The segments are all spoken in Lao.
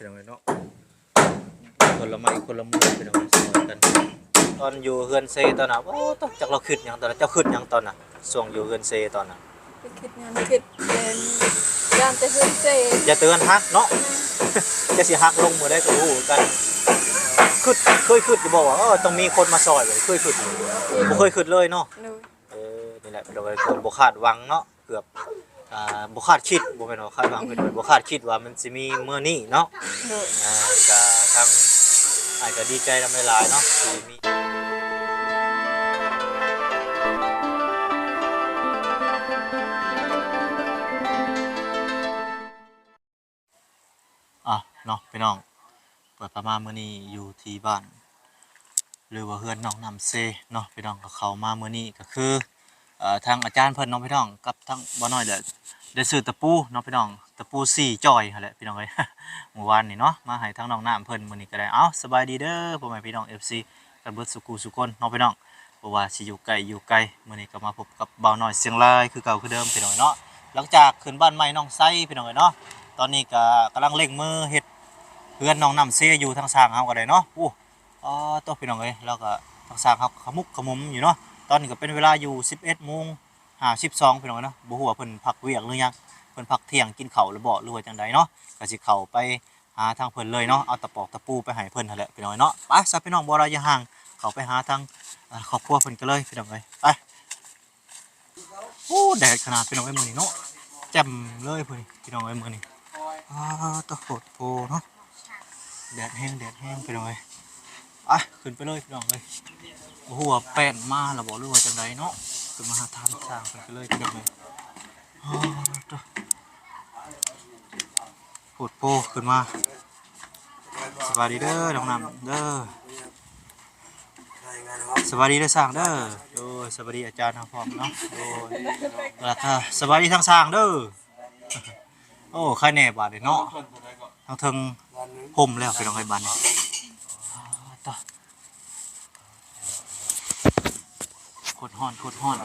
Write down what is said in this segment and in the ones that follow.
ພີ່ນ້ອງເອີຍເນາະ ຄົນລະໄມ້ຄົນລະມືພີ່ນ້ອງເອີຍ ຊ່ອຍກັນ. ຕອນຢູ່ເຮືອນເຊຕອນນັ້ນ ໂອ້ ຕ- ຈັກລາວຄິດຫຍັງຕອນນັ້ນ ເຈົ້າຄິດຫຍັງຕອນນັ້ນ ຊ່ວງຢູ່ເຮືອນເຊຕອນນັ້ນ? ບໍ່ຄິດຫຍັງ ຄິດແຕ່ຢ້ານແຕ່ເຮືອນເຊ ຢ້ານແຕ່ເຮືອນຫັກເນາະ ຈະຊິຫັກລົງມື້ໃດກໍບໍ່ຮູ້ຄືກັນ. ຄິດ ເຄີຍຄິດຢູ່ບໍ່ວ່າ ເອີ ຕ້ອງມີຄົນມາຊ່ອຍ ເຄີຍຄິດຢູ່ບໍ່? ບໍ່ເຄີຍຄິດເລີຍເນາະ. ໂດຍ ເອີ ນີ້ແຫຼະ ໂດຍ ບໍ່ຄາດຫວັງເນາະ ເກືອບ ອ່າ ບໍ່ຄາດຄິດ ບໍ່ແມ່ນວ່າຄາດຫວັງ ເປັນ ບໍ່ຄາດຄິດວ່າມັນຊິມີມື້ນີ້ເນາະ. ໂດຍ ອ່າ ກະທາງອ້າຍກະດີໃຈນຳຫຼາຍໆເນາະ ທີ່ມີ ອ່ະເນາະພີ່ນ້ອງ ເປີດພາບມາມື້ນີ້ຢູ່ທີ່ບ້ານ ຫຼືວ່າເຮືອນນ້ອງນ້ຳເຊເນາະພີ່ນ້ອງ. ກໍເຂົ້າມາມື້ນີ້ກໍຄື ເອີ ທາງອາຈານເພິ່ນເນາະພີ່ນ້ອງ ກັບທາງບ່າວນ້ອຍແຫຼະ ໄດ້ຊື້ຕະປູເນາະພີ່ນ້ອງ ຕະປູສີ່ຈອຍຫັ້ນແຫຼະພີ່ນ້ອງເອີຍ ມື້ວານນີ້ເນາະ ມາໃຫ້ທາງນ້ອງນ້ຳເພິ່ນ. ມື້ນີ້ກໍໄດ້ ເອົ້າ ສະບາຍດີເດີພໍ່ແມ່ພີ່ນ້ອງ ເອັຟຊີ ກັນເບິດສູ່ຄູ່ສູ່ຄົນເນາະພີ່ນ້ອງ ບໍ່ວ່າຊິຢູ່ໃກ້ຢູ່ໄກ. ມື້ນີ້ກໍມາພົບກັບບ່າວນ້ອຍຊຽງລາຍຄືເກົ່າຄືເດີມພີ່ນ້ອງເນາະ ຫຼັງຈາກຂຶ້ນບ້ານໃໝ່ໜອງໄຊພີ່ນ້ອງເອີຍເນາະ. ຕອນນີ້ກໍກຳລັງເລັ່ງມືເຮັດເຮືອນນ້ອງນ້ຳເຊຢູ່ ທາງຊ່າງເຮົາກໍໄດ້ເນາະ. ໂອ້ ອໍ ໂຕ ພີ່ນ້ອງເອີຍ ແລ້ວກໍທາງຊ່າງເຮົາຂະໝຸກຂະໝຸມຢູ່ເນາະ. ຕອນນີ້ກໍເປັນເວລາຢູ່ສິບເອັດໂມງຫ້າສິບສອງພີ່ນ້ອງເອີຍເນາະ ບໍ່ຮູ້ວ່າເພິ່ນພັກວຽກຫຼືຍັງ ເພິ່ນພັກທ່ຽງກິນເຂົ້າແລ້ວບໍ່ ຫຼືວ່າຈັ່ງໃດເນາະ. ກໍຊິເຂົ້າໄປຫາທາງເພິ່ນເລີຍເນາະ ເອົາຕະປອກຕະປູໄປໃຫ້ເພິ່ນຫັ້ນແຫຼະພີ່ນ້ອງເນາະ. ໄປຊະພີ່ນ້ອງ ບໍ່ລະຢ່າຫ່າງ ເຂົ້າໄປຫາທາງ ເອີ ຄອບຄົວເພິ່ນກັນເລີຍພີ່ນ້ອງເອີຍ ໄປ. ໂອ້ ແດດຂະໜາດພີ່ນ້ອງເອີຍ ມື້ນີ້ເນາະ ແຈ່ມເລີຍພີ່ນ້ອງເອີຍ ມື້ນີ້ ອາ ຕະໂພດໂພເນາະ ແດດແຮງ ແດດແຮງພີ່ນ້ອງເອີຍ. ໄປ ຂຶ້ນໄປເລີຍພີ່ນ້ອງເອີຍ ບໍ່ຮູ້ວ່າແປ້ນມາແລ້ວບໍ່ ຫຼືວ່າຈັ່ງໃດເນາະ. ຂຶ້ນມາຫາທ່ານຊ່າງເພິ່ນໄປເລີຍພີ່ນ້ອງເອີຍ ອາ ຕະ ໂພດໂພ ຂຶ້ນມາ. ສະບາຍດີເດີນ້ອງນ້ຳເດີ ສະບາຍດີເດີຊ່າງເດີ. ໂດຍ ສະບາຍດີອາຈານເຮົາພ້ອມເນາະ. ໂດຍ ແລ້ວກໍສະບາຍດີທາງຊ່າງເດີ. ໂອ້ ໃຄແນ່ບາດນີ້ເນາະ ທາງເທິງຮົ່ມແລ້ວພີ່ນ້ອງເອີຍ ບາດນີ້ ຕະ ໂຄດຮ້ອນ ໂຄດຮ້ອນ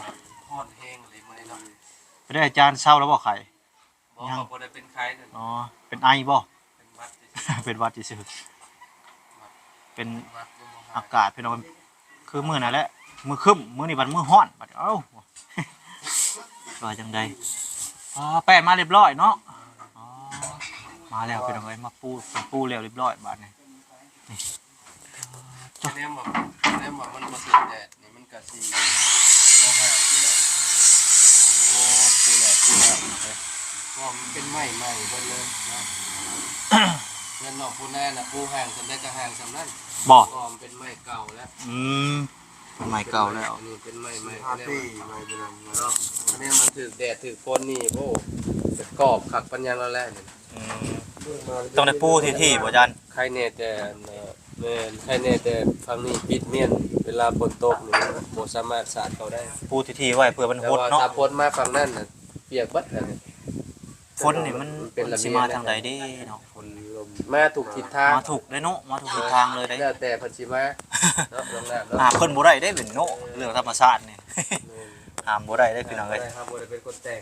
ຮ້ອນແຮງອີ່ຫຼີມື້ນີ້ເນາະ. ເປັນໃດອາຈານ ເຊົາແລ້ວບໍ່ໄຂ້? ບໍ່ ຍັງ ເຂົາບໍ່ໄດ້ເປັນໄຂ້ເດ້. ອໍ ເປັນໄອບໍ່? ເປັນຫວັດຊື່ໆ ເປັນຫວັດຊື່ໆ ເປັນ ເປັນຫວັດ ອາກາດພີ່ນ້ອງ ຄືມື້ນັ້ນແຫຼະ ມື້ຄຶ້ມ ມື້ນີ້ບັດມື້ຮ້ອນ ບັດ ເອົ້າ ວ່າຈັ່ງໃດ? ອໍ ແປ້ນມາລຽບລ້ອຍເນາະ. ອໍ ມາແລ້ວພີ່ນ້ອງເອີຍ ມາປູ ເປັນປູແລ້ວລຽບລ້ອຍບາດນີ້ ນີ້. ຄະແນນວ່າ ຄະແນນວ່າມັນບໍ່ຖືກແດດນີ້ ມັນກະຊິບໍ່ຫ່າງເນາະ. ໂອ້ ປູແລ້ວ ປູແລ້ວເລີຍ ເພາະວ່າມັນເປັນໄມ້ໃໝ່ເບິດເລີຍເນາະ. ເຮືອນນ້ອງປູນານະ ປູຫ່າງສ່ຳໃດກໍຫ່າງສ່ຳນັ້ນ ບໍ່ ເພາະວ່າມັນເປັນໄມ້ເກົ່າແລ້ວ. ອືມ ໄມ້ເກົ່າແລ້ວ ອັນນີ້ເປັນໄມ້ໃໝ່ ຫ້າປີໃໝ່ເທົ່ານັ້ນເນາະ. ຄະແນນມັນຖືກແດດຖືກຝົນນີ້ ໂອ້ ເປັນກອບຄັກປານຫຍັງແລ້ວແຫຼະນີ້. ອືມ ຕ້ອງໄດ້ປູທີ່ໆບໍ່ອາຈານ? ໄຄແນ່ແຕ່ ອັນ ແມ່ນ ໄຄແນ່ແຕ່ຝັ່ງນີ້ປິດມ້ຽນ ເວລາຝົນຕົກນີ້ມັນບໍ່ສາມາດສາດເຂົ້າໄດ້. ປູທີ່ໆໄວ້ເພື່ອມັນຫົດເນາະ. ແຕ່ວ່າຖ້າຝົນມາຝັ່ງນັ້ນນະ ປຽກເບິດແລ້ວນີ້. ຝົນນີ້ມັນ ມັນເປັນລະບຽບ ມັນຊິມາທາງໃດເດ້ເນາະ? ຝົນລົມມາທຸກທິດທາງ ມາທຸກເດ້ເນາະ ມາທຸກທິດທາງເລີຍເດ້. ແລ້ວແຕ່ເພິ່ນຊິມາເນາະ ນ້ອງນ້ຳເນາະ. ຫ້າມເພິ່ນບໍ່ໄດ້ເດ້ເປັນເນາະ ເລື່ອງທຳມະຊາດນີ້. ແມ່ນ ຫ້າມບໍ່ໄດ້ເດ້ພີ່ນ້ອງເອີຍ ເຮົາບໍ່ໄດ້ເປັນຄົນແຕ່ງ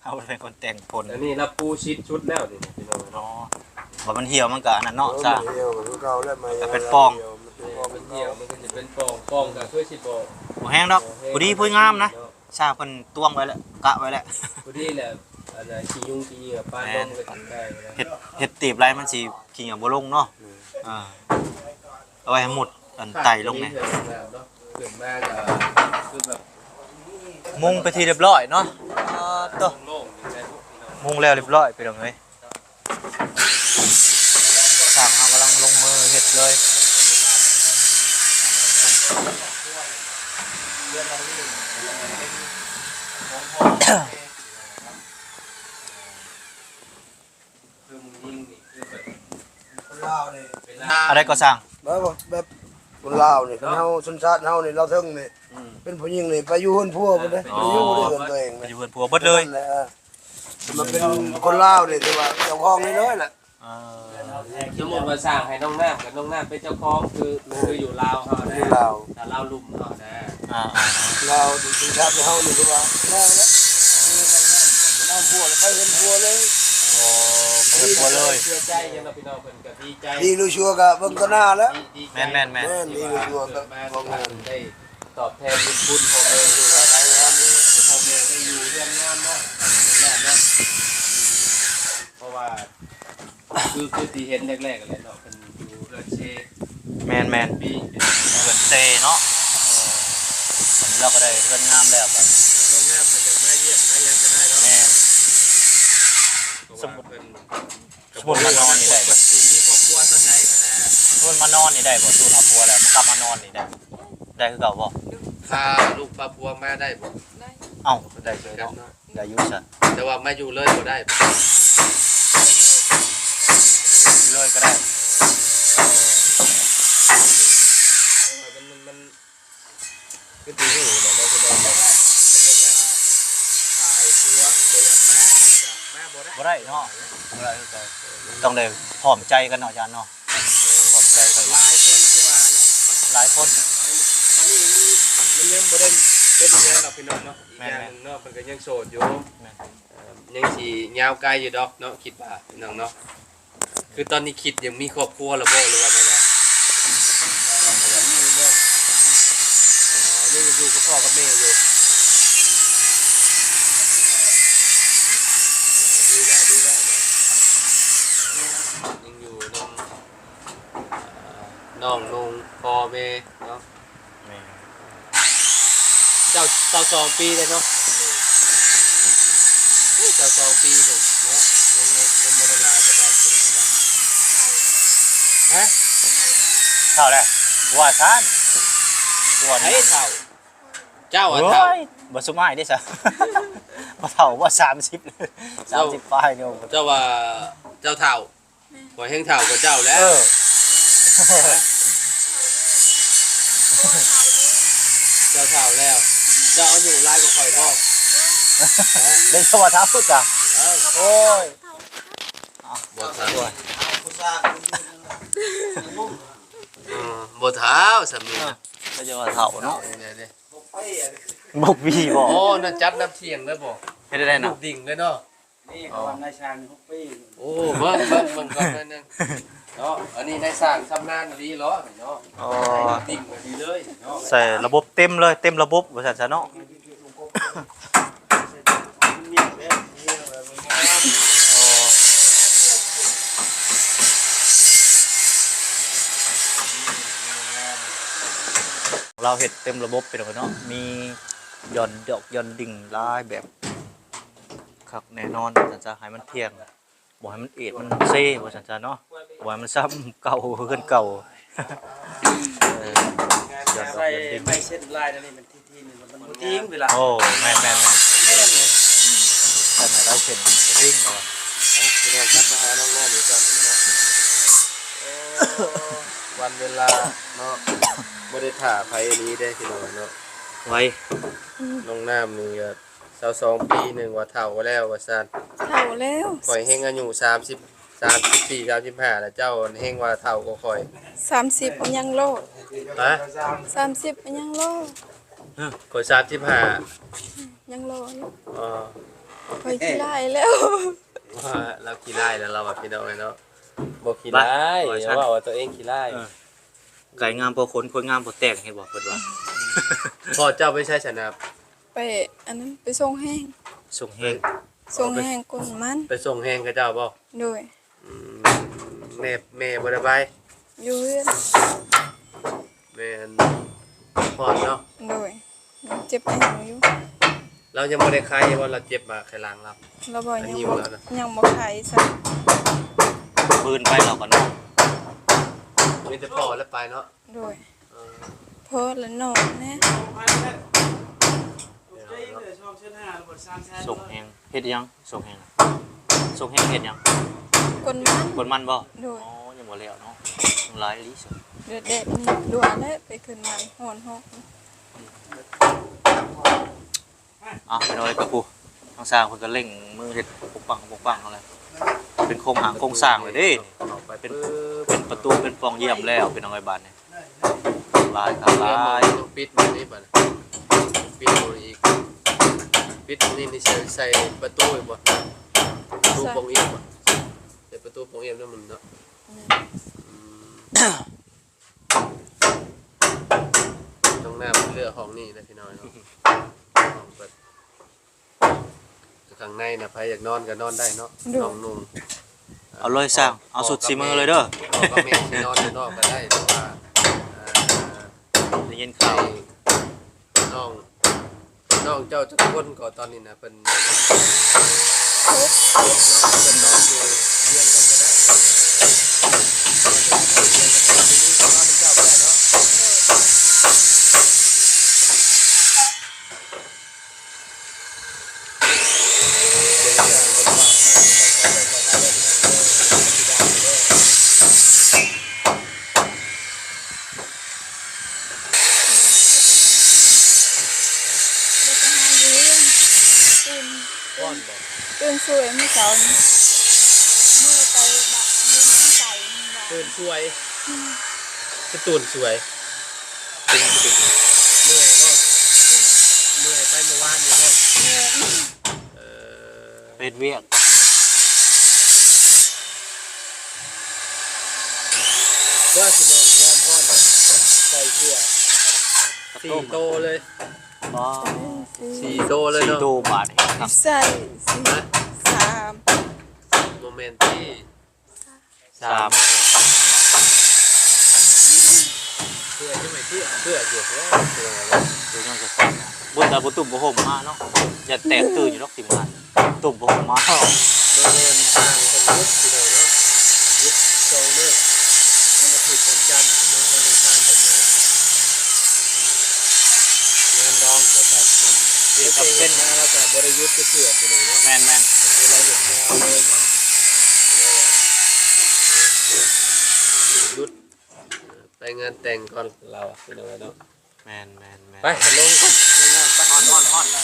ເຮົາເປັນຄົນແຕ່ງຝົນ. ອັນນີ້ລະປູຊິດຊຸດແລ້ວນີ້ພີ່ນ້ອງເນາະ. ອໍ ວ່າມັນຫ່ຽວມັນກະອັນນັ້ນເນາະ ເອີ ຊະ ມັນຫ່ຽວຄືເກົ່າແລ້ວ ມັນກະເປັນປ່ອງ ມັນເປັນປ່ອງ ມັນຫ່ຽວ ມັນກະຊິເປັນປ່ອງ ປ່ອງກະຄືຊິບໍ່ ບໍ່ແຮງດອກ ພໍດີພໍງາມນະ. ຊ່າງເພິ່ນຕວງໄວ້ແລ້ວ ກະໄວ້ແລ້ວ ພໍດີແຫຼະ. ອັນນັ້ນຂີ້ຍຸງຂີ້ເຫຍື້ອປານລົມກະຊິໄດ້ ເຮັດ ເຮັດຕີບໄລມັນຊິຂີ້ເຫຍື້ອບໍ່ລົງເນາະ. ເອີ ເອົາໄວ້ໃຫ້ໝົດອັນໄຕລົງແດ່. ຂຶ້ນມາກໍຄືແບບ ມຸງເປັນທີ່ຮຽບຮ້ອຍເນາະ. ອໍ ໂຕ ໂລ່ງໆ ມຸງແລ້ວຮຽບຮ້ອຍພີ່ນ້ອງເອີຍ. ຊ່າງເຮົາກຳລັງລົງມືເຮັດເລີຍ. ຄົນລາວນີ້ ອັນໃດກໍຊ່າງ ແບບວ່າ ແບບຄົນລາວນີ້ ຄັນເຮົາ ຊົນຊາດເຮົານີ້ ລາວເທິງນີ້ ອືມ ເປັນຜູ້ຍິງນີ້ໄປຢູ່ເຮືອນຜົວພຸ້ນເດ້ ອໍ ໄປຢູ່ເຮືອນຕົວເອງ ໄປຢູ່ເຮືອນຜົວເບິດເລີຍ. ນັ້ນແຫຼະ ເອີ ມັນເປັນຄົນລາວນີ້ ທີ່ວ່າເຈົ້າຂອງນີ້ເລີຍແຫຼະ. ເອີ ສົມມຸດວ່າສ້າງໃຫ້ນ້ອງນ້ຳ ກັບນ້ອງນ້ຳເປັນເຈົ້າຂອງ ຄື ແມ່ນ ຄືຢູ່ລາວເຮົານະ ຢູ່ລາວ ຖ້າລາວລຸ່ມເຮົານະ ອ່າ ລາວເປັນຊາດເຮົານີ້ ຄືວ່າລາວແຫຼະ ຄືນ້ອງນ້ຳ ນ້ຳຜົວແລ້ວໄປເຮືອນຜົວເລີຍ. ອໍ ໂອ້ ເປີດຄົວເລີຍ ເຊື່ອໃຈຫຍັງເນາະ ພີ່ນ້ອງເພິ່ນກໍດີໃຈ ດີຫຼືຊົ່ວກໍເບິ່ງຕໍ່ໜ້າແລ້ວ ດີ ດີໃຈ ແມ່ນໆໆ ແມ່ນ ດີຫຼືຊົ່ວກໍເກີດມາ ຂອງເພິ່ນ ໄດ້ຕອບແທນບຸນຄຸນພໍ່ແມ່ ຫຼືວ່າໄດ້ງານ ພໍ່ແມ່ໄດ້ຢູ່ເຮືອນງາມເນາະ ເນາະ ເນາະ ເພາະວ່າ ຄື ຄືທີ່ເຫັນແລກໆ ນັ້ນແຫຼະເນາະ ເພິ່ນຢູ່ເຮືອນເຊ ແມ່ນໆ ປີ ເຮືອນເຊເນາະ ເອີ ບັດນີ້ລາວກໍໄດ້ເຮືອນງາມແລ້ວບັດນີ້ ໂຮງງານເພິ່ນຢາກມາຢ້ຽມມາຫຍັງກໍໄດ້ເນາະ ແມ່ນ ເພາະວ່າເພິ່ນ ສົມມຸດມານອນນີ້ໄດ້ບໍ່? ເພິ່ນຊິມີຄອບຄົວຕອນໃດຫັ້ນນະ ສົມມຸດມານອນນີ້ໄດ້ບໍ່? ສູນຫາຜົວແລ້ວ ກັບມານອນນີ້ໄດ້ ໄດ້ຄືເກົ່າບໍ່? ພາລູກພາຜົວມາໄດ້ບໍ່? ໄດ້ ເອົ້າ ໄດ້ຄືກັນເນາະ ໄດ້ຢູ່ຊະ ແຕ່ວ່າມາຢູ່ເລີຍບໍ່ໄດ້ ຢູ່ເລີຍກໍໄດ້ ມັນ ມັນ ມັນ ຄືທີ່ຮູ້ແຫຼະເນາະ ຄືວ່າ ຄັນວ່າຖ່າຍຜົວບໍ່ຢາກມາ ມັນກໍມາບໍ່ໄດ້ ບໍ່ໄດ້ເນາະ ບໍ່ໄດ້ຄືເກົ່າ ຕ້ອງໄດ້ພ້ອມໃຈກັນເນາະ ອາຈານເນາະ ຂອບໃຈກັນ ຫຼາຍຄົນຄືວ່າແຫຼະ ຫຼາຍຄົນ ຕອນນີ້ມັນ ມັນຍັງບໍ່ໄດ້ເປັນອີ່ຫຍັງດອກພີ່ນ້ອງເນາະ ອີກຢ່າງໜຶ່ງເນາະ ເພິ່ນກໍຍັງໂສດຢູ່ ແມ່ນ ເອີ ຍັງຊິຍາວໄກຢູ່ດອກເນາະ ຄິດວ່າພີ່ນ້ອງເນາະ ຄືຕອນນີ້ຄິດຢາກມີຄອບຄົວແລ້ວບໍ່ ຫຼືວ່າແນວໃດ? ຍັງຢູ່ກັບພໍ່ກັບແມ່ຢູ່ ເອີ ດີແລ້ວ ດີແລ້ວເນາະ ຍັງຢູ່ນຳ ເອີ ນ້ອງນຸ່ງພໍ່ແມ່ເນາະ ແມ່ນ ເຈົ້າ ຊາວສອງປີເດ້ເນາະ ຊາວສອງປີໜຶ່ງເນາະ ຍັງ ຍັງ ຍັງບໍ່ໄດ້ຫຼາຍປານໃດເນາະ ຮະ ເຖົ້າແລ້ວ ວ່າຊັ້ນ ໃຜເຖົ້າ? ເຈົ້າອະເຖົ້າ ໂອ້ຍ ບໍ່ສົມອ້າຍເດ້ຊະ ບໍ່ເຖົ້າ ບໍ່ ສາມສິບ ສາມສິບປາຍເນາະ ເຈົ້າວ່າເຈົ້າເຖົ້າ ຂ້ອຍແຮ່ງເຖົ້າກວ່າເຈົ້າແລ້ວ ເອີ ເຈົ້າເຖົ້າແລ້ວ ເຈົ້າອາຍຸຫຼາຍກວ່າຂ້ອຍບໍ່? ເດ້ ເຈົ້າວ່າເຖົ້າພຸ້ນກະ ເອີ ໂອ້ຍ ບໍ່ເຖົ້າ ເອີ ບໍ່ເຖົ້າສ່ຳນີ້ ເອີ ເຈົ້າວ່າເຖົ້າເນາະ ເອີ ເດ້ ບໍ່ປີບໍ່? ໂອ້ ນັ້ນຈັດນຳທ່ຽງເລີຍບໍ່? ເຮັດໄດ້ນະ ລູກດິງເລີຍເນາະ ນີ້ເຂົາວ່ານາຍຊ່າງຫົກປີ ໂອ້ ເບິ່ງ ເບິ່ງ ເບິ່ງກ່ອນໜ້ອຍໜຶ່ງເນາະ ອັນນີ້ນາຍຊ່າງຊຳນານອີ່ຫຼີເນາະ ອໍ ຕິ່ງກະດີເລີຍເນາະ ໃສ່ລະບົບເຕັມເລີຍ ເຕັມລະບົບວ່າຊັ້ນຊະເນາະ ລາວເຮັດເຕັມລະບົບ ພີ່ນ້ອງເອີຍເນາະ ມີຢ່ອນດອກຢ່ອນດິ່ງຫຼາຍແບບ ຄັກແນ່ນອນວ່າຊັ້ນຊະ ໃຫ້ມັນທ່ຽງ ບໍ່ໃຫ້ມັນເອດມັນເຊວ່າຊັ້ນຊະເນາະ ບໍ່ໃຫ້ມັນຊ້ຳເກົ່າເຮືອນເກົ່າ ເອີ ຢ່ອນດອກ ໃສ່ ຢ່ອນດິ່ງ ໄມ້ເສັ້ນລາຍແນວນີ້ມັນທີໆ ມັນບໍ່ຕິງເວລາ ໂອ້ ແມ່ນໆໆ ແມ່ນເລີຍ ໃສ່ໄມ້ລາຍເສັ້ນບໍ່ຕິງເນາະ ເອົາ ພີ່ນ້ອງກັບມາຫານ້ອງນ້ຳອີກກ່ອນເນາະ ໂອ້ ວັນເວລາເນາະ ບໍ່ໄດ້ຖ້າໃຜອີ່ຫຼີເດ້ພີ່ນ້ອງເນາະ ໄວ ອືມ ນ້ອງນ້ຳນີ້ກໍ ຊາວສອງປີໜຶ່ງວ່າເຖົ້າແລ້ວວ່າຊັ້ນ ເຖົ້າແລ້ວ ຂ້ອຍແຮ່ງອາຍຸສາມສິບ ສາມສິບສີ່ ສາມສິບຫ້າ ແລ້ວ ເຈົ້າແຮ່ງວ່າເຖົ້າກວ່າຂ້ອຍ ສາມສິບຍັງໂລດ ຮະ ສາມສິບຍັງໂລດ ຮະ ຂ້ອຍສາມສິບຫ້າ ຍັງໂລດ ອໍ ຂ້ອຍຂີ້ຮ້າຍແລ້ວ ວ່າລາວຂີ້ຮ້າຍແລ້ວ ລາວວ່າ ພີ່ນ້ອງເອີຍເນາະ ບໍ່ຂີ້ຮ້າຍ ວ່າຊັ້ນ ເວົ້າວ່າຕົວເອງຂີ້ຮ້າຍ ເອີ ໄກ່ງາມພໍຂົນ ຄົນງາມພໍແຕ່ງ ເຫັນບໍ່ ເພິ່ນວ່າ ພໍ່ເຈົ້າໄປໃສຊັ້ນນະ? ໄປອັນນັ້ນ ໄປສົ່ງແຮງ ສົ່ງແຮງ ສົ່ງແຮງກົນມັນ ໄປສົ່ງແຮງເຂົາເຈົ້າບໍ່? ໂດຍ ອືມ ແມ່ ແມ່ບໍ່ໄດ້ໄປ? ຢູ່ເຮືອນ ແມ່ນພັກຜ່ອນເນາະ? ໂດຍ ຍັງເຈັບແອວຢູ່ ລາວຍັງບໍ່ໄດ້ໄຄບໍ່? ລາວເຈັບມາໄຄຫຼັງລາວ ລາວບໍ່ ຍັງບໍ່ ຍັງບໍ່ໄຄຊ້ຳ ມື້ອື່ນໄປລາວກໍນອນ ມີແຕ່ພໍ່ແລ້ວໄປເນາະ? ໂດຍ ເອີ ພໍລະນ້ອງແນ່ ສົ່ງແຮງ ເຮັດຫຍັງ? ສົ່ງແຮງ ສົ່ງແຮງເຮັດຫຍັງ? ກົນມັນ ກົນມັນບໍ່? ໂດຍ ອໍ ຍັງບໍ່ແລ້ວເນາະ ຍັງຫຼາຍອີ່ຫຼີ ເດືອດແດດນີ້ ດັວແຫຼະ ໄປຂຶ້ນມັນ ຮ້ອນຮອກ ອ່ະ ພີ່ນ້ອງເອີຍ ກະຜູ້ ທາງຊ່າງເພິ່ນກະເລັ່ງມືເຮັດປຸກປັງປຸກປັງຫັ້ນແຫຼະ ເປັນໂຄງຮ່າງໂຄງສ້າງແລ້ວເດ້ ເປັນ ເປັນປະຕູ ເປັນປ່ອງຢ້ຽມແລ້ວ ພີ່ນ້ອງເອີຍ ບາດນີ້ ຫຼາຍຄັກຫຼາຍ ຕ້ອງປິດໝ່ອງນີ້ບາດນີ້ ປິດໝ່ອງນີ້ອີກ ປິດໝ່ອງນີ້ ນີ້ໃສ່ ໃສ່ປະຕູອີກບໍ່? ປະຕູ ປະຕູໂປ່ງເອງບໍ່? ໃສ່ປະຕູໂປ່ງເອງນຳມັນເນາະ. ອືມ ຫ້ອງນ້ຳເລືອກຫ້ອງນີ້ແຫຼະພີ່ນ້ອງເນາະ. ຫ້ອງເປີດ ຂ້າງໃນນະ ໃຜຢາກນອນກໍນອນໄດ້ເນາະ. ໂດຍ ນ້ອງນຸ່ງ ເອົາເລີຍຊ່າງ ເອົາສຸດສີມືເລີຍເດີ. ພໍ່ກັບແມ່ຊິນອນຢູ່ນອກກໍໄດ້ ເພາະວ່າ ເອີ ໄດ້ຍິນຂ່າວ ນ້ອງ ນ້ອງເຈົ້າຈັກຄົນກໍຕອນນີ້ນະ ເພິ່ນ ຫົກ ເນາະ ເພິ່ນນອນຢູ່ລຽງກັນກໍໄດ້ ນອນນຳເຈົ້າກໍໄດ້ເນາະ. ບໍ່ໄປຫາຢູ່ເຮືອນ ຕື່ນ ຕື່ນ ຕື່ນສວຍມື້ເຊົ້ານີ້ ມື້ໄປບາດ ມື້ນັ້ນໄປ ມື້ວານ ຕື່ນສວຍ. ອືມ ຄືຕື່ນສວຍ ເປັນຫຍັງຄືຕື່ນສວຍ? ເມື່ອຍບໍ່? ເມື່ອຍ ເມື່ອຍໄປມື້ວານນີ້ບໍ່? ເມື່ອຍ ເອີ ເຮັດວຽກ ວ່າຊິມາຍາມຮ້ອນ ໃສ່ເສື້ອ ສີ່ໂຕເລີຍ. ອໍ ສີ່ໂຕເລີຍເນາະ ສີ່ໂຕບາດນີ້ ໃສ່ ຮະ ສາມ ບໍ່ແມ່ນຕິ ສາມ ສາມ ເພື່ອຈະໄມ່ເພື່ອ ເພື່ອຢູ່ ເພື່ອ ເພື່ອຍັງຈະຟັງ ບຸນຕາບໍ່ຕຸ້ມຜ້າຫົ່ມມາເນາະ ຢ່າແຕກຕື່ນຢູ່ດອກທີມງານ ຕຸ້ມຜ້າຫົ່ມມາ. ມື້ອື່ນຊ່າງເພິ່ນຢຸດພີ່ນ້ອງເນາະ ຢຸດສອງມື້ ວັນອາທິດ ວັນຈັນເນາະ ວັນອັງຄານເພິ່ນມາ ງານດອງ ວ່າຊັ້ນເນາະ. ວຽກຈຳເປັນ ມາແລ້ວກໍບໍ່ໄດ້ຢຸດຈັກເທື່ອພີ່ນ້ອງເນາະ. ແມ່ນໆ ເວລາເຮັດງານເລີຍ ກໍເລີຍວ່າ ຢຸດ ໄປງານແຕ່ງກ່ອນລາວ ພີ່ນ້ອງເອີຍເນາະ. ແມ່ນໆໆ ໄປລົງນ້ຳ ໄປ ຮ້ອນໆໆ.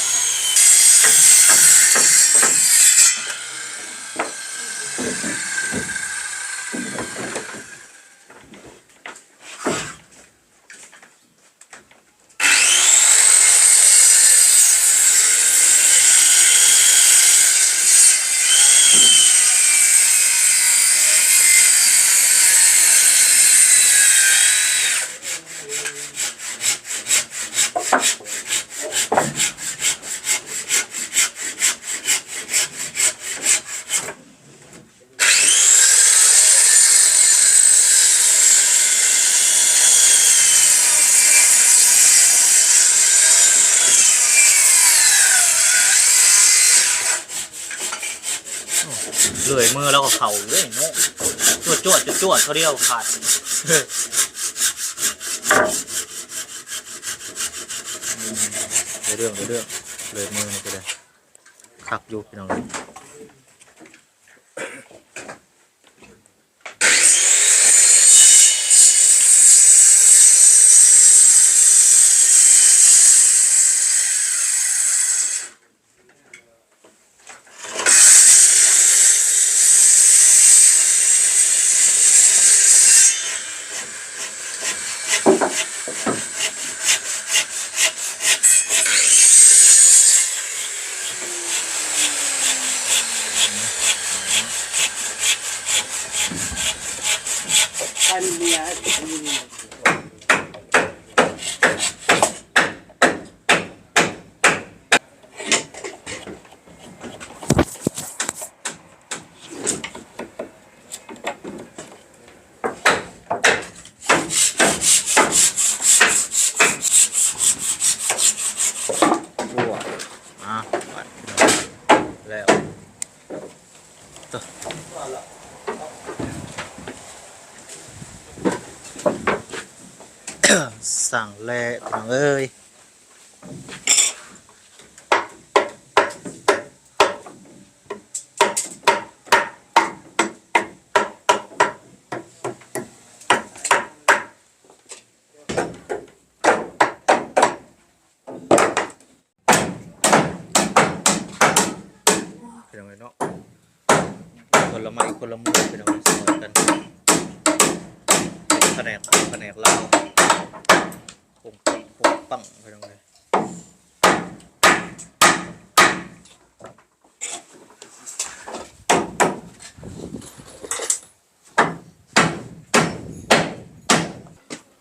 ເລື່ອຍມືລາວກໍເຂົ້າຢູ່ເດ້ເນາະ ຈວດໆ ຈວດໆ ເທື່ອດຽວຂາດ. ອືມ ໄດ້ເລື່ອງ ໄດ້ເລື່ອງ ເລື່ອຍມືນີ້ກໍໄດ້ ຄັກຢູ່ພີ່ນ້ອງ. ໂອ້ ອ່າ ແລ້ວ ສ້າງແລ້ວ ພີ່ນ້ອງເອີຍ. ພີ່ນ້ອງເອີຍເນາະ ຄົນລະໄມ້ຄົນລະມື ພີ່ນ້ອງເອີຍ ຊ່ອຍກັນ ພະແນກ ພະແນກລາວ ປົງປັງ ປົງປັງ ພີ່ນ້ອງເອີຍ.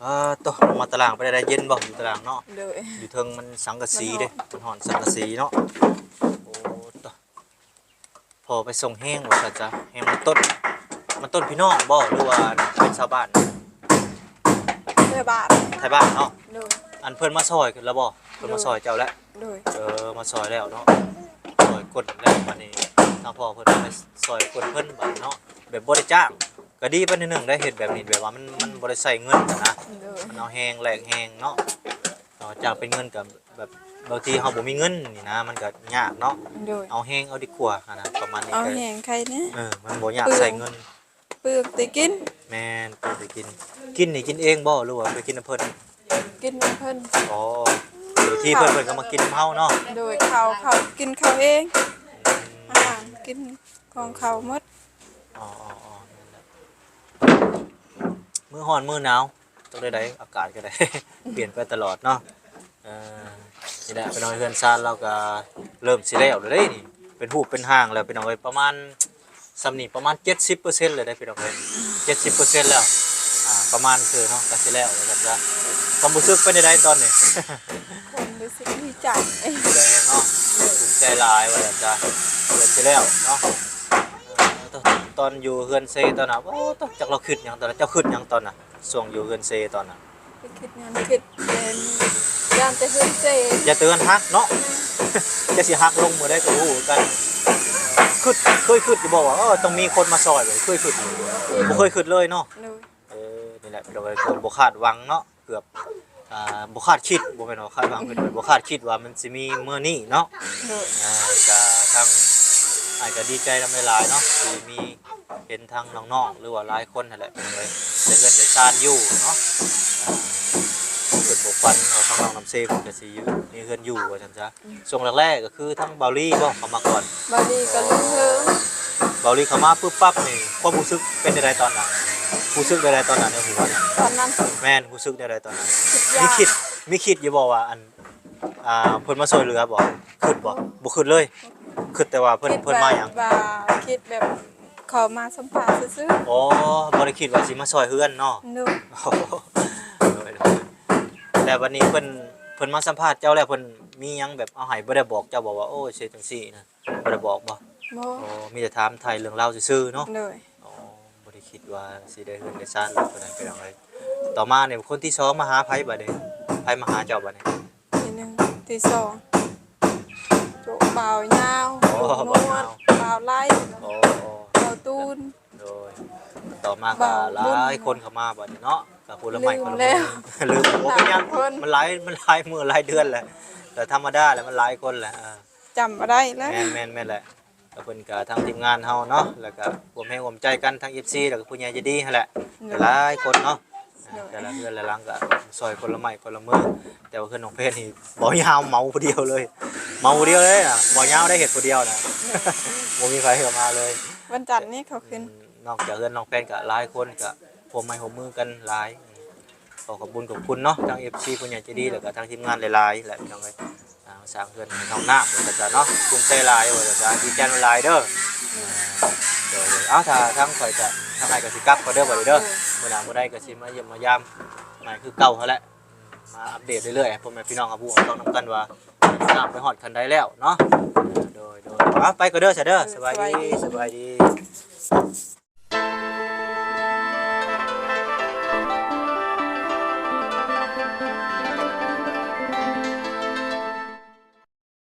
ອາ ໂຕ ລົງມາຕະລ່າງ ເປັນໃດ ເຢັນບໍ່? ຢູ່ຕະລ່າງເນາະ. ໂດຍ. ຢູ່ເທິງມັນສັງກະສີເດ້. ມັນຮ້ອນ. ມັນຮ້ອນສັງກະສີເນາະ. ໂອ້ ໂຕ ພໍ່ໄປສົ່ງແຮງວ່າຊັ້ນຊະ. ແຮງມັນຕົ້ນ ມັນຕົ້ນພີ່ນ້ອງບໍ່ ຫຼືວ່າເປັນຊາວບ້ານ? ໄທບ້ານ. ໄທບ້ານເນາະ. ໂດຍ. ອັນເພິ່ນມາຊ່ອຍແລ້ວບໍ່? ເພິ່ນມາຊ່ອຍເຈົ້າແລ້ວ? ໂດຍ. ເອີ ມາຊ່ອຍແລ້ວເນາະ. ຊ່ອຍກົ້ນແລ້ວ ບາດນີ້ທາງພໍ່ເພິ່ນໄປຊ່ອຍກົ້ນເພິ່ນ ບາດນີ້ເນາະ. ແບບບໍ່ໄດ້ຈ້າງ ກໍດີໄປໜ້ອຍໜຶ່ງໄດ໋ ເຮັດແບບນີ້ ແບບວ່າມັນ ມັນບໍ່ໄດ້ໃຊ້ເງິນນະ. ໂດຍ. ມັນເອົາແຮງແລກແຮງເນາະ. ເອົາຈ້າງເປັນເງິນກໍແບບ ບາງທີເຮົາບໍ່ມີເງິນນີ້ນະ ມັນກໍຍາກເນາະ. ໂດຍ. ເອົາແຮງເອົາດີກວ່າຫັ້ນນະ ປະມານນີ້. ເອົາແຮງໄຄແນ່. ເອີ ມັນບໍ່ຢາກໃຊ້ເງິນ. ເປືອງແຕ່ກິນ. ແມ່ນ ເປືອງແຕ່ກິນ. ກິນນີ້ກິນເອງບໍ່ ຫຼືວ່າໄປກິນນຳເພິ່ນ? ກິນນຳເພິ່ນ. ອໍ ບາງທີເພິ່ນ ເພິ່ນກໍມາກິນນຳເຮົາເນາະ. ໂດຍ. ເຂົາ ເຂົາກິນເຂົາເອງ. ອືມ. ອາຫານກິນຂອງເຂົາໝົດ. ອໍໆໆ ແມ່ນແຫຼະ. ມື້ຮ້ອນມື້ໜາວ ຕ້ອງໄດ້ ອາກາດກໍໄດ້ ປ່ຽນໄປຕະຫຼອດເນາະ. ເອີ ນີ້ແຫຼະ ພີ່ນ້ອງ ເຮືອນຊານລາວກໍເລີ່ມຊິແລ້ວແລ້ວເດ້ນີ້. ເປັນຮູບເປັນຮ່າງແລ້ວ ພີ່ນ້ອງເອີຍ. ປະມານສ່ຳນີ້ປະມານເຈັດສິບເປີເຊັນແລ້ວເດ້ ພີ່ນ້ອງເອີຍ. ເຈັດສິບເປີເຊັນແລ້ວ. ອາ ປະມານຄືເນາະ ກໍຊິແລ້ວວ່າຊັ້ນຊະ. ຄວາມຮູ້ສຶກເປັນຈັ່ງໃດຕອນນີ້? ຄວາມຮູ້ສຶກດີໃຈ. ດີໃຈເນາະ. ພູມໃຈຫຼາຍວ່າຊັ້ນຊະ. ເກືອບຊິແລ້ວເນາະ. ເອີ ຕອນຢູ່ເຮືອນເຊຕອນນັ້ນ ໂອ້ ຈັກລາວຄິດຫຍັງຕອນນັ້ນ? ເຈົ້າຄິດຫຍັງຕອນນັ້ນ ຊ່ວງຢູ່ເຮືອນເຊຕອນນັ້ນ? ໄປຄິດຫຍັງ? ຄິດແຕ່ຢ້ານແຕ່ເຮືອນເຊ. ຢ້ານແຕ່ເຮືອນຫັກເນາະ. ແມ່ນ. ຈະຊິຫັກລົງມື້ໃດກໍບໍ່ຮູ້ຄືກັນ. ຄິດ ເຄີຍຄິດຢູ່ບໍ່ວ່າ ເອີ ຕ້ອງມີຄົນມາຊ່ອຍ? ເຄີຍຄິດຢູ່ບໍ່? ບໍ່ເຄີຍຄິດເລີຍເນາະ. ໂດຍ. ເອີ ນີ້ແຫຼະ ໂດຍ ກໍບໍ່ຄາດຫວັງເນາະ. ເກືອບ ອ່າ ບໍ່ຄາດຄິດ ບໍ່ແມ່ນວ່າຄາດຫວັງ ເປັນ ບໍ່ຄາດຄິດວ່າມັນຊິມີມື້ນີ້ເນາະ. ໂດຍ. ອ່າ ກໍທາງອ້າຍກໍດີໃຈນຳຫຼາຍໆເນາະ ທີ່ມີ ເຫັນທາງນ້ອງໆ ຫຼືວ່າຫຼາຍຄົນຫັ້ນແຫຼະ ເປັນໄດ້ເຮືອນໄດ້ຊານຢູ່ເນາະ. ອ່າ ເພິ່ນບໍ່ຝັນວ່າທາງນ້ອງນ້ຳເຊເພິ່ນກໍຊິຢູ່ ມີເຮືອນຢູ່ວ່າຊັ້ນຊະ. ອືມ. ຊ່ວງແລກໆ ກໍຄືທາງເບົາລີບໍ່ ເຂົ້າມາກ່ອນ? ເບົາລີກັບລຸງເຮີງ. ເບົາລີເຂົ້າມາປຶບປັບນີ້ ຄວາມຮູ້ສຶກເປັນຈັ່ງໃດຕອນນັ້ນ? ຮູ້ສຶກແນວໃດຕອນນັ້ນໃນຫົວນະ? ຕອນນັ້ນ. ແມ່ນ ຮູ້ສຶກແນວໃດຕອນນັ້ນ? ຄິດຢາກ. ມີຄິດ ມີຄິດຢູ່ບໍ່ວ່າ ອັນ ອ່າ ເພິ່ນມາຊ່ວຍເຫຼືອບໍ່? ຄິດບໍ່? ບໍ່ຄິດເລີຍ. ຄິດແຕ່ວ່າເພິ່ນ ຄິດ ເພິ່ນມາຫຍັງ? ວ່າ ວ່າ ຄິດແບບເຂົາມາສຳພາດຊື່ໆ. ອໍ ບໍ່ໄດ້ຄິດວ່າຊິມາຊ່ອຍເຮືອນເນາະ. ໂດຍ. ໂດຍ ໂດຍ. ແລ້ວບັດນີ້ເພິ່ນ ເພິ່ນມາສຳພາດເຈົ້າແລ້ວ ເພິ່ນມີຫຍັງແບບເອົາໃຫ້ ບໍ່ໄດ້ບອກເຈົ້າບໍ່ວ່າ ໂອ້ຍ ເຮັດຈັ່ງຊີ້ນະ? ບໍ່ໄດ້ບອກບໍ່? ບໍ່. ອໍ ມີແຕ່ຖາມໄຖ່ເລື່ອງລາວຊື່ໆເນາະ. ໂດຍ. ອໍ ບໍ່ໄດ້ຄິດວ່າຊິໄດ້ເຮືອນໄດ້ຊານແລ້ວ ເພິ່ນໃຫ້ໄປເອົາໄວ້. ຕໍ່ມານີ້ຄົນທີສອງມາຫາໃຜບັດນີ້? ໃຜມາຫາເຈົ້າບັດນີ້? ທີໜຶ່ງ ທີສອງ ໂຈະ ບ່າວຍາວ. ອໍ ບ່າວຍາວ ບ່າວໄລ. ອໍ ບ່າວຕູນ. ໂດຍ. ຕໍ່ມາກໍຫຼາຍຄົນເຂົ້າມາບັດນີ້ເນາະ ກໍຜູ້ລະໄມ້ຄົນລະມື. ລືມແລ້ວ. ລືມ ບໍ່ເປັນຫຍັງ ມັນຫຼາຍ ມັນຫຼາຍມື້ຫຼາຍເດືອນແຫຼະ ກໍທຳມະດາແຫຼະ ມັນຫຼາຍຄົນແຫຼະ. ເອີ ຈຳບໍ່ໄດ້ແລ້ວ. ແມ່ນໆ ແມ່ນແຫຼະ. ກໍເພິ່ນກໍທາງທີມງານເຮົາເນາະ ແລ້ວກໍຮ່ວມແຮງຮ່ວມໃຈກັນ ທັງເອັຟຊີ ແລ້ວກໍຜູ້ໃຫຍ່ໃຈດີຫັ້ນແຫຼະ. ໂດຍ. ຫຼາຍຄົນເນາະ. ໂດຍ. ແຕ່ລະເຮືອນລະຫຼັງກໍຊ່ອຍຄົນລະໄມ້ຄົນລະມື. ແຕ່ວ່າເຮືອນນ້ອງແພນນີ້ ບ່າວຍາວເໝົາຜູ້ດຽວເລີຍ ເໝົາຜູ້ດຽວເລີຍນະ. ບ່າວຍາວໄດ້ເຮັດຜູ້ດຽວນະ. ໂດຍ. ບໍ່ມີໃຜເຂົ້າມາເລີຍ. ວັນຈັນນີ້ເຂົາຂຶ້ນ. ອືມ. ນອກຈາກເຮືອນນ້ອງແພນກໍຫຼາຍຄົນ ກໍຮ່ວມໄມ້ຮ່ວມມືກັນຫຼາຍ. ຂໍຂອບບຸນຂອບຄຸນເນາະ ທາງເອັຟຊີຜູ້ໃຫຍ່ໃຈດີ ແລ້ວກໍທາງທີມງານຫຼາຍໆແຫຼະ ພີ່ນ້ອງເອີຍ. ອ່າ ສ້າງເຮືອນໃຫ້ນ້ອງນາງວ່າຊັ້ນຊະເນາະ. ພູມໃຈຫຼາຍວ່າຊັ້ນຊະ ດີໃຈຫຼາຍເດີ້. ໂດຍໆ. ເອົາ ຖ້າທາງຂ້ອຍກໍ ທາງອ້າຍກໍຊິກັບກ່ອນເດີ້ບັດນີ້ເດີ້. ໂດຍ. ມື້ໜ້າມື້ໃດກໍຊິມາຢ້ຽມມາຢາມໃໝ່ຄືເກົ່າຫັ້ນແຫຼະ ມາອັບເດດເລື້ອຍໆ ໃຫ້ພໍ່ແມ່ພີ່ນ້ອງຮັບຮູ້ຮັບຟັງນຳກັນວ່າ ນ້ຳໄປຮອດຂັ້ນໃດແລ້ວເນາະ. ໂດຍໆ. ເອົາ ໄປກ່ອນເດີ້ຊະເດີ້. ໂດຍ. ສະບາຍດີ ສະບາຍດີ ສະບາຍດີ.